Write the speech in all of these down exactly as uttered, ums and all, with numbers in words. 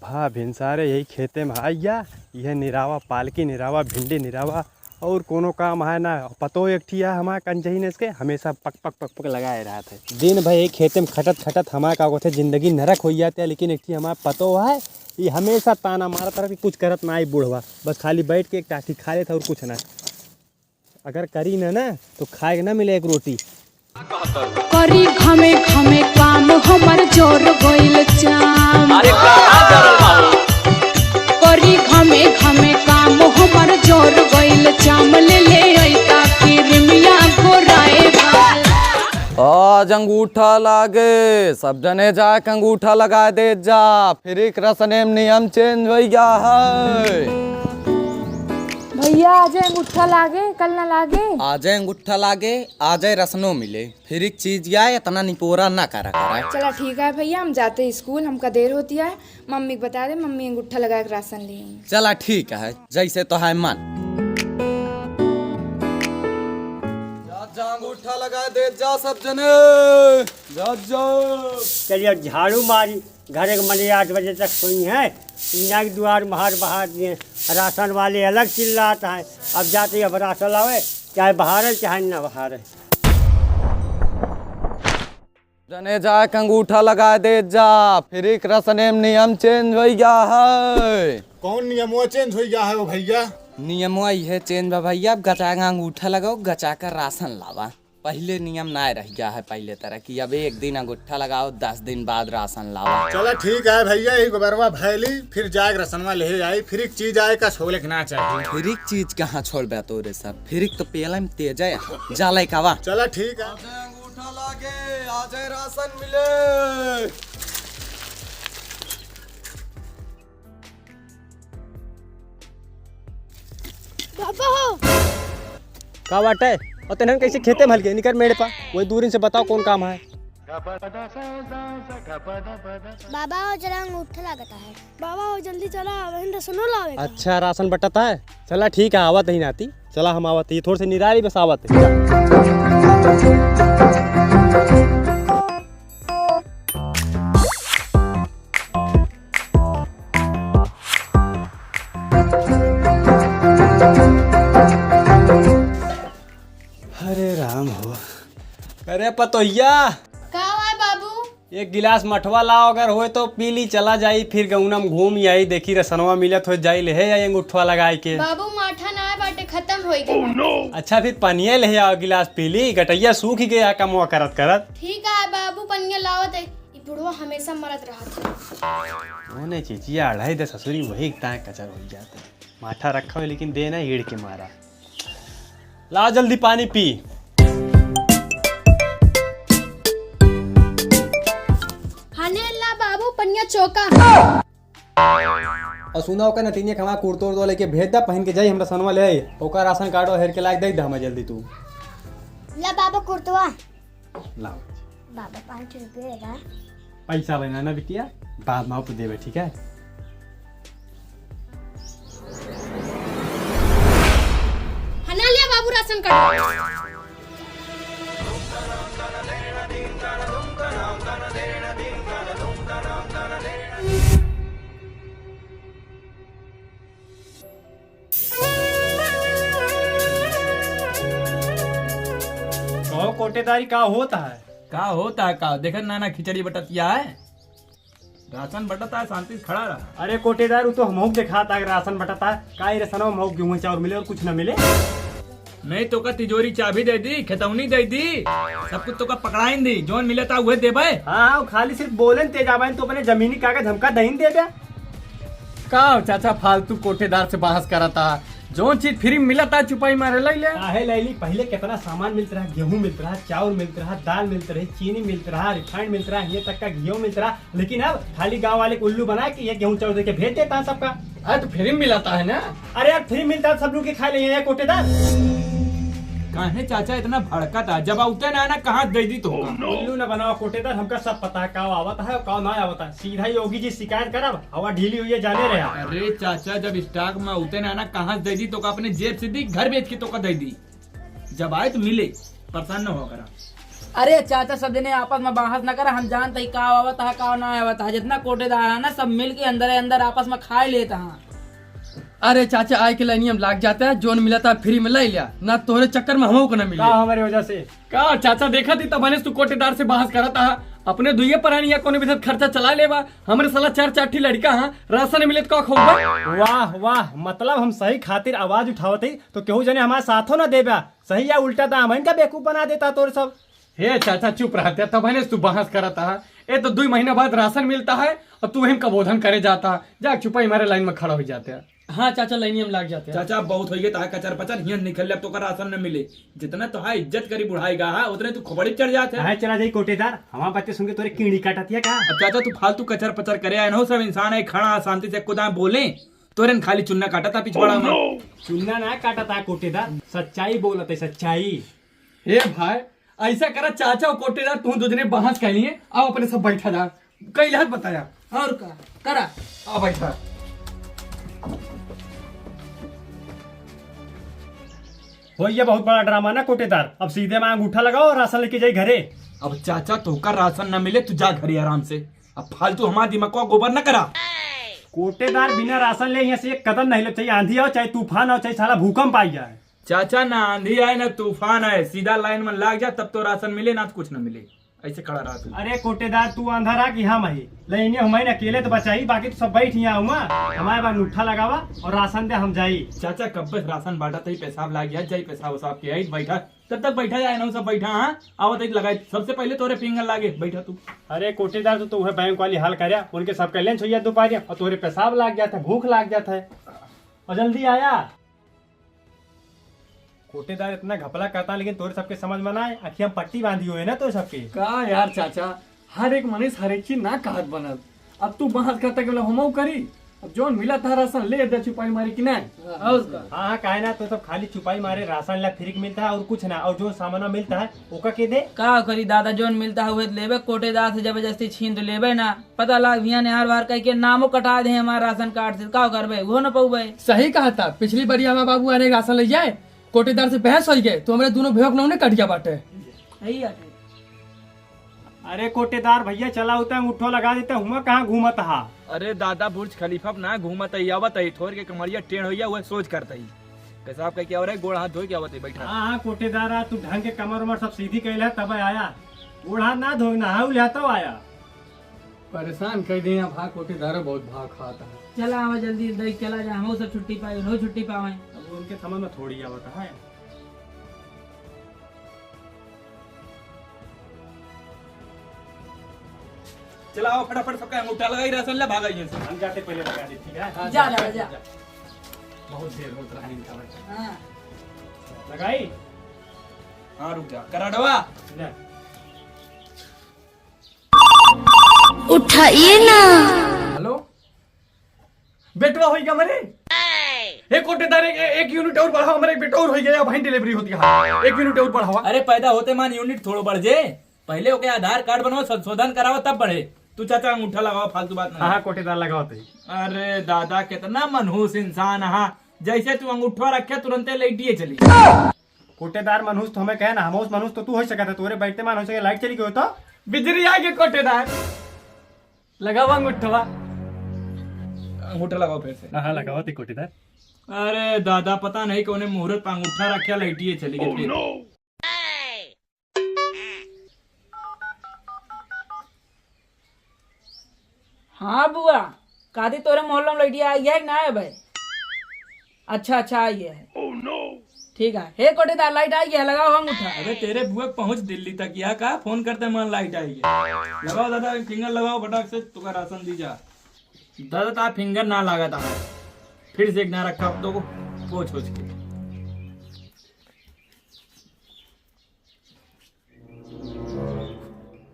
हाँ, भिनसारे यही खेते में है या, यह निरावा, पालकी निरावा, भिंडी निरावा, और कोनो काम है ना। पतो एक ठी है हमार कंजही ने इसके, हमेशा पक पक पक पक लगाए रहत है। दिन भर एक खेते में खटत खटत हमार का होत है, जिंदगी नरक हो जाते है। लेकिन एक ठी हमार पतो है, ये हमेशा ताना मारत रहे कि कुछ करत ना आई बुढ़वा, बस खाली बैठ के एक टाठी खा लेत है और कुछ ना। अगर करी ना ना तो खाए के ना मिले एक रोटी। करी घमे घमे काम, हमर जोर गइल चाम। अरे कहाँ जरल बा हो? करी घमे घमे काम, हमर जोर गइल चाम। ले ले अइता किरमिया घोराए वाला। आज अंगूठा लागे, सब जने जाके अंगूठा लगा दे जा, फिर एक रसने में नियम change होइ गया है। भैया, आजे अंगूठा लागे, कल ना लागे। आजे अंगूठा लागे, आजे रसनो मिले। फिर एक चीज या इतना निपोरा ना करा करा। चला ठीक है भैया, हम जाते स्कूल, हमका देर होती है। मम्मी के बता दे, मम्मी अंगूठा लगा के रासन ले आई। चला ठीक है, जैसे तो है मन। जा, जा अंगूठा लगा दे जा सब जने। जा, जा। चलिए झाड़ू मारी। घर एक मने आठ बजे तक सोई हैं, इना के दुआर में हार बहार दिए, राशन वाले अलग चिल्लात हैं। अब जाते अब राशन लावे, चाहे बहारे चाहे ना बहारे। जने जाके अंगूठा लगा दे जा, फिर एक रसने में नियम change होइ गया है। कौन नियमवा change होइ गया है वो भैया? नियमवा यह change बा भैया, अब गचा के अंगूठा लगाओ, गचा कर राशन लावा। पहिले नियम नाय रह गया है पहिले तरह की, अब एक दिन अंगूठा लगाओ, दस दिन बाद राशन लाओ। चला ठीक है भैया, एक बरवा भैली, फिर जाए रसनवा ले आई, फिर एक चीज आए का छोले के ना चाहिए। फिर एक चीज कहाँ छोड़बे तोरे सब, फिर एक तो पेला में तेज है, जा लेके आवा। चला ठीक है। आजे अंगूठा लागे, आजे राशन मिले। बाबा हो। का बाटे? और तेनहन कैसे खेते में हल गए? निकर मेड़ पा। वही दूरिन से बताओ कौन काम है। बाबा हो, जरा अंगूठा लागता है। बाबा हो, जल्दी चला, वहीं रसनो लावे का। अच्छा, राशन बटता है। चला ठीक है, आवत ही नाती। चला हम आवत ही, थोड़े से निरारी बस आवत ही। अरे राम हो। अरे पतोहिया। का हुआ बाबू? एक गिलास मठवा लाओ, अगर होए तो पी ली, चला जाई, फिर गौना में घूम आई, देखी रसनवा मिलत हो जाई, ले है या अंगूठवा लगाए के। बाबू माठा ना है बाटे, खत्म होई गया। अच्छा फिर पनिया ले आओ, गिलास पी ली, गटैया सूख ही गया कमवा करत करत। ठीक है बाबू, पनिया लावत है। ई बुढ़वा हमेशा मरत रहत है। ओने चिचिया अढ़ाई दे ससुरी, वही ताए कचर हो जात है। माठा रखा हो लेकिन दे ना ईड़ के मारा। ला जल्दी पानी पी। हने ला बाबू पनिया चोका। और सुना ओकर नतिनिया के हमार कुर्तो उर्तो लेके भेज दा, पहन के जाई, हमरा सनवा ले आई। ओकर राशन कार्डवा हेर के लाके दे दा हमें जल्दी तू। ला बाबा कुर्तवा। लाओ। बाबा पाँच रुपये दे दा। पैसा लेना ना बिटिया, बाद में आप देवे, ठीक है? हना लिया बाबू राशन कार्ड। कहो कोटेदारी का होता है? का होता है का? देखत ना ना खिचड़ी बटतिया है, राशन बटता है, शांति से खड़ा रहा। अरे कोटेदार, वो तो हमहू के देखात है राशन बटता है। का ये राशन में हमहू गेहूं चाउर मिले और कुछ ना मिले? नहीं तो का तिजोरी चाबी दे दी, खेतौनी दे दी, सब कुछ तो का पकड़ाइन दी, जौन मिलता उहे देबे। हाँ, हाँ, खाली सिर्फ बोलन तेज आबाइन तो अपने जमीनी कागज हमका दहिन देबे। का हो चाचा, फालतू कोटेदार से बहस करता? जौन चीज फ्री में मिलता, चुपाई मारे ले ले। काहे लैली? पहले कितना सामान मिलत रहा, गेहूं मिलत रहा, चाउर मिलत रहा, दाल मिलत रही, चीनी मिलत रहा, रिफाइंड मिलत रहा, ये तक का घियो मिलत रहा, लेकिन अब खाली गांव वाले के उल्लू बना के ये गेहूं चाउर दे के भेज देता है सबका। अरे तो फ्री में मिलता है ना? अरे यार, फ्री मिलता है, सब लोग के खा ले, ये कोटेदार। काहे चाचा इतना भड़कत है? जब आउते ना, ना कहाँ दे दी तो? उल्लू ना बनाओ कोटेदार, हमका सब पता है, का आवत है, का ना आवत है। सीधा योगी जी शिकायत करब, हवा ढीली हुई है, जाने रहे। अरे चाचा, जब स्टॉक में उते ना ना, कहाँ से दे दी तो का? अपने जेब से दी, घर बेच के तो का दे दी। जब आए तो मिले, परेशान न हो करा। अरे चाचा, सब जने आपस में बहस न करा, हम जानत ही का आवत है, का ना आवत है। जितना कोटेदार है ना, सब मिल के अंदरे अंदर आपस में खाए लेत हैं। अरे चाचा, आए के लाइनिया में लाग जाता है, जोन मिला था फ्री में ले लिया, ना तोहरे चक्कर में हमहू को ना मिले। का हमारे वजह से? का चाचा, देखा थी तबने से तू कोटेदार से बहस करत हा। अपने दुइये परानिया कोनो बिधत खर्चा चला लेवा, हमरे साला चार चार ठी लड़का हा, राशन मिले तो का खोबा? वाह वाह, मतलब हम सही खातिर आवाज उठावत ही तो केहू जने हमारे साथो ना देबा। सही या उल्टा दाम है इनका बेवकूफ बना देता तोर सब। हे चाचा, चुप रहते, तबने से तू बहस करत हा। ए तो दुई महीना बाद राशन मिलता है और तू वहीं कबोधन करे जाता। जा चुपाई मारे लाइन में खड़ा हो जाते। हाँ चाचा, लाइनिया में लाग जाते हैं। चाचा, बहुत होइगे तहार कचर पचर, हियन निकल ले, अब तोका राशन न मिले। जितना तोहार इज्जत करी बुढ़ाई गा हा, उतने तू खोपड़ी चढ़ जात है। काहे चला जाई कोटेदार, हमार बातें सुन के तोरे कीड़ी काटत है का? अब चाचा, तू फालतू कचर पचर करे आए न हो, सब इंसान है, खड़ा शांति से कुदा बोले, तोरे न खाली चुन्ना काटा था पिछवाड़ा में। चुन्ना ना काटा था कोटेदार, सच्चाई बोलत है, सच्चाई। हे भाई, ऐसा करा चाचा और कोटेदार, तू दो जने बहस कर लिए, आओ अपने सब बैठा जा। कई लहत बताया। और का? करा। आ बैठा। हो ये बहुत बड़ा ड्रामा ना कोटेदार, अब सीधे में अंगूठा लगाओ और राशन लेके जाई घरे। अब चाचा तोका राशन ना मिले, तू जा घरे आराम से। अब फालतू हमार दिमाग को गोबर ना करा। कोटेदार बिना राशन ले यहाँ से एक कदम नहीं लो, चाहे आंधी आओ, चाहे तूफान आओ, चाहे साला भूकंप आई जाए। चाचा, ना आंधी आए ना तूफान आए, सीधा लाइन में लाग जा, तब तो राशन मिले ना तो कुछ ना मिले। ऐसे खड़ा रहा तू। अरे कोटेदार, तू अंधा रहा कि हम ही? लाइनिया हम ही ना, अकेले तो बचाई, बाकी तो सब बैठ यहाँ हुआ। हमारे बार अंगूठा लगावा और राशन दे, हम जाई। चाचा, कब से राशन बांटा था, ही पेशाब लाग गया, जाई पेशाब उसाब के आई, बैठा, तब तक बैठा जाए ना, सब बैठा। हाँ, आवत है लगाई, सबसे पहले तोरे फिंगर लागे, बैठा तू। अरे कोटेदार, तू तो वह बैंक वाली हाल करे, उनके सब कैलेंस हो जाए दोपहर और तोरे पेशाब लाग जाता है, भूख लाग जाता है, और जल्दी आया। कोटेदार इतना घपला करता, लेकिन तोरे सबके समझ में ना आए, अखियां पट्टी बांधी हुए ना तोरे सबके। का यार चाचा, हर एक मनीष हर एक चीज ना कहत बनल। अब तू बहस करता के बोला हमहू करी, अब जौन मिला था राशन ले दे, चुपाई मारी कि नहीं? और का? हाँ हाँ, काहे ना, तो सब खाली चुपाई मारे, राशन ला फ्री के मिलता है और कुछ ना, और जो सामान मिलता है ओका के दे। का करी दादा, जौन मिलता है उहे लेबे, कोटेदार से जबरदस्ती छीन तो लेबे ना। पता लाग भिया ने हर बार कह के नामो कटा दे हमारे राशन कार्ड से, का करबे, वो न पौबे। सही कहा था, पिछली बारी हमारे बाबू अरे राशन ले जाए, कोटेदार से बहस हो गए, तो हमारे दोनों भेवक नौने कट गया बाटे। सही बाटे। अरे कोटेदार भैया, चला उतना अंगूठो लगा देते, हुआ कहाँ घूमत हा? अरे दादा, बुर्ज खलीफा पे ना घूमत ही, आवत ही, ठोर के कमरिया टेढ़ होइया, वह सोच करत ही। पेशाब कह के आवत है, गोड़ हाथ धो के आवत ही, बैठा। हाँ हाँ कोटेदार, आ तू ढंग के कमर उमर सब सीधी कैल है, तब आया। गोड़ हाथ ना धो, नहाऊ लिया तब आया। परेशान कर दिया भा, कोटेदारो बहुत भा खात है। चला आवा जल्दी, दई चला जा, हम सब छुट्टी पाए, उन्हों छुट्टी पावे। अब उनके समझ में थोड़ी आवत है। चला आओ फटाफट, सबका अंगूठा लगाई, राशन ले भागा यहाँ से। हम जाते पहले लगा दे, ठीक है? हाँ, जा, जा, जा, जा। जा। बहुत देर होत रहा इनका बैठा। हाँ। लगाई? हाँ, रुक जा। कराडवा। ले। उठाइए ना। हेलो, बेटवा होई गया मरे। एक कोटेदार, एक, एक यूनिट और बढ़ाओ, हमारे एक बेटा और होई गया, भाई डिलीवरी होती है, एक यूनिट और बढ़ावा। अरे पैदा होते मान यूनिट थोड़ो बढ़ जे, पहले ओके आधार कार्ड बनाओ, संशोधन कराओ, तब बढ़े। तू चाचा अंगूठा लगाओ, फालतू बात ना। हाँ हाँ, कोटेदार लगाओ तो। अरे दादा, कितना मनहूस इंसान हा, जैसे तू अंगूठा रखे तुरंते लेटिए चली। कोटेदार मनहूस तो हमें कहे ना, हमहूस मनहूस तो तू हो सकता है, तोरे बैठते मान हो सके लाइट चली गई हो तो। बिजली आ गई कोटेदार, लगावा अंगूठवा। अंगूठा लगाओ फिर से। हाँ हाँ, लगाओ ती कोटेदार। अरे दादा, पता नहीं कौने मुहूर्त पे अंगूठा रखे, लाइटिए चली गई फिर। हाँ बुआ, कादी तोरे मोहल्ला में लइटिया आई है कि ना है भाई? अच्छा अच्छा, आई है। ठीक है, हे कोटेदार, लाइट आई है, लगाओ अंगूठा। अबे तेरे बुआ पहुंच दिल्ली तक, यह का फोन करते मन लाइट आई है। लगाओ दादा, फिंगर लगाओ फटाक से, तुका राशन दी जा। दादा ता फिंगर ना लागत है, फिर से एक ना रखा तो को पोछ पोछ के।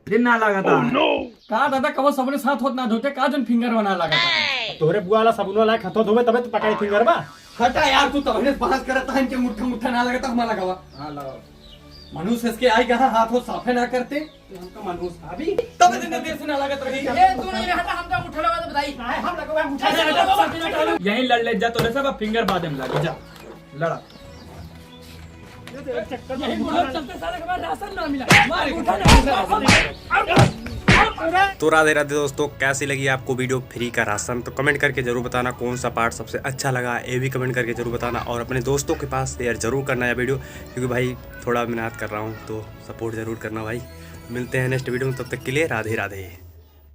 फिर ना लागत है। का दादा, कबो सबने साथ होत ना धोते, का जन फिंगर बना लागत है? तोहरे बुआ वाला साबुन वाला हाथ धोवे तबे तो पकाई फिंगर बा। हटा यार, तू तबने से बहस करत है, इनके मुट्ठा मुट्ठा ना लगता, हमारा लगावा। हाँ, लगाओ। मनुष्य इसके आई कहाँ, हाथ हो साफे ना करते। तो हमका मनुष्य अभी तब इतने देर से ना लागत रही। ये तू नहीं रहता, हमका उठा लगा तो बताई। काहे हम लगवा, उठा से लगा। यहीं लड़ ले जा, तोरे सब फिंगर बाद में लागे, जा लड़ा। यही बुढ़ा चलते साले के बाद राशन ना मिला। मार उठा ना। तो राधे राधे दोस्तों, कैसी लगी आपको वीडियो फ्री का राशन? तो कमेंट करके जरूर बताना कौन सा पार्ट सबसे अच्छा लगा, ये भी कमेंट करके जरूर बताना, और अपने दोस्तों के पास शेयर जरूर करना यह वीडियो, क्योंकि भाई थोड़ा मेहनत कर रहा हूँ, तो सपोर्ट जरूर करना भाई। मिलते हैं नेक्स्ट वीडियो में, तब तक के लिए राधे राधे।